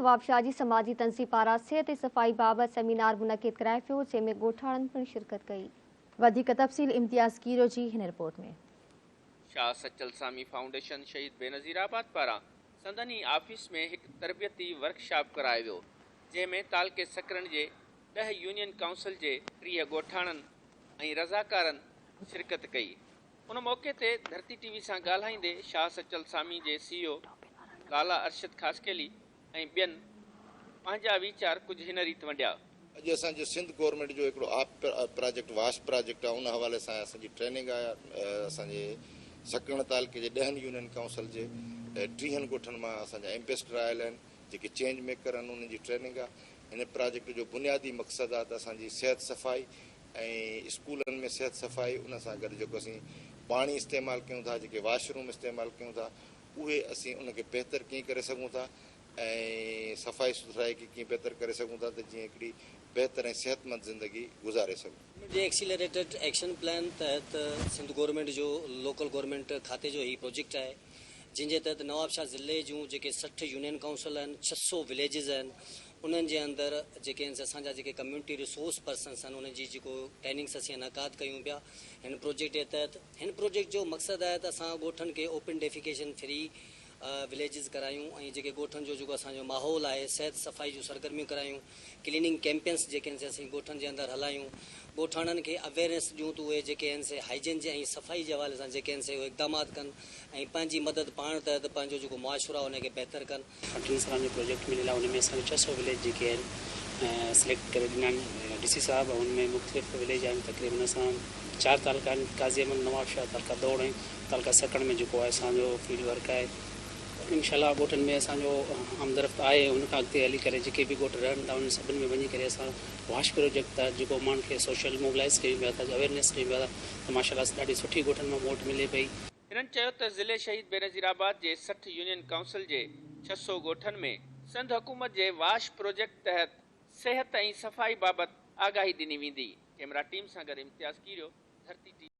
نوابشاهه جي سماجي تنظيم پاران صحت ۽ صفائي بابت سيمينار منعقد ڪرايو ويو، جنهن ۾ ڳوٺاڻن پڻ شرڪت ڪئي. وڌيڪ تفصيل امتياز ڪيريو جي هن رپورٽ ۾. شاهه سچل سامي فائونڊيشن شهيد بينظير آباد پاران سندن ئي آفيس ۾ هڪ تربيتي ورڪشاپ ڪرايو ويو، جنهن ۾ تعلقي سڪرنڊ جي ڏهه يونين ڪائونسل جي 30 ڳوٺاڻن ۽ رضاڪارن شرڪت ڪئي. ان موقعي تي ڌرتي ٽي وي سان ڳالهائيندي شاهه سچل سامي جي سي او لالا ارشد خاصخيلي ۽ ٻين پنهنجا ويچار ڪجهه هن ريت ونڊيا. اڄ اسان جو سنڌ گورنمينٽ جو هڪڙو آب پراجيڪٽ واش پراجيڪٽ آهي ان حوالي سان اسان جي ٽريننگ آهي اسان جي سڪرنڊ تعلقي جي ڏهن يونين ڪائونسل جي ٽيهن ڳوٺن مان اسان جا ايمبيسڊر آيل آهن جيڪي چينج ميڪر آهن انهن جي ٽريننگ آهي هن پراجيڪٽ جو بنيادي مقصد آهي ته اسان جي صحت صفائي ۽ اسڪولن ۾ صحت صفائي ان سان گڏ جيڪو اسين پاڻي استعمال ڪيون ٿا جيڪي واش روم استعمال ڪيون ٿا اهي اسين ان کي بهتر ڪيئن ڪري سگهون ٿا ۽ صفائي سٿرائي کي ڪيئن بهتر ڪري سگهون ٿا ته جيئن هڪڙي بهتر ۽ صحتمند زندگي گذاري سگهون. گورنمينٽ جي ايڪسيلريٽيڊ ايڪشن پلان تحت سنڌ گورنمينٽ جو لوڪل گورنمينٽ کاتي جو هي پروجيڪٽ آهي جنهن جي تحت نوابشاهه ضلعي جون جيڪي 60 يونين ڪائونسل آهن 600 وليجز آهن انهن جي اندر جيڪي آهن سي اسان جا جيڪي ڪميونٽي ريسورس پرسنس آهن انهن جي جيڪو ٽريننگس اسين انعقاد ڪيون پيا هن پروجيڪٽ جي تحت هن پروجيڪٽ جو مقصد آهي ته اسان ڳوٺن کي اوپن ڊيفيڪيشن فري وليجز ڪرايون ۽ جيڪي ڳوٺن جو جيڪو اسان جو ماحول آهي صحت صفائي جون سرگرميون ڪرايون ڪليننگ ڪيمپينس جيڪي آهن سي اسين ڳوٺن جي اندر هلايون ڳوٺاڻن کي اويئرنيس ڏيون ته اهي جيڪي آهن سي هائيجين جي ۽ صفائي جي حوالي سان جيڪي آهن سي اهي اقدامات ڪن ۽ پنهنجي مدد پاڻ تحت پنهنجو جيڪو معاشرو آهي ان کي بهتر ڪن. ٽن سالن جو پروجيڪٽ مليل آهي ان ۾ اسان کي 600 وليج جيڪي آهن سليڪٽ ڪري ڏنا آهن ڊي سي صاحب ۽ ان ۾ مختلف وليج آهن تقريبن اسان چار تعلقا آهن قاضي احمد نواب شاهه تعلقه دوڙ ۽ تعلقه سڪڻ ۾ جيڪو آهي اسان جو فيلڊ ورڪ آهي انشاء الله ڳوٺن ۾ اسان جو آمدرفت آهي ان کان اڳتي هلي ڪري جيڪي به ڳوٺ رهن ٿا انهن سڀن ۾ وڃي ڪري اسان واش پروجيڪٽ تحت جيڪو ماڻهن کي سوشل موبلائز ڪيون پيا ٿا اويرنيس ڏيون پيا ٿا ته ماشاء الله ڏاڍي سٺي ڳوٺن مان موٽ ملي پئي. هنن چيو ته ضلعي شهيد بينظير آباد جي 60 يونين ڪائونسل جي 600 ڳوٺن ۾ سنڌ حڪومت جي واش پروجيڪٽ تحت صحت ۽ صفائي بابت آگاهي ڏني ويندي. ڪئميرا ٽيم سان گڏ امتياز ڪيريو، ڌرتي ٽي.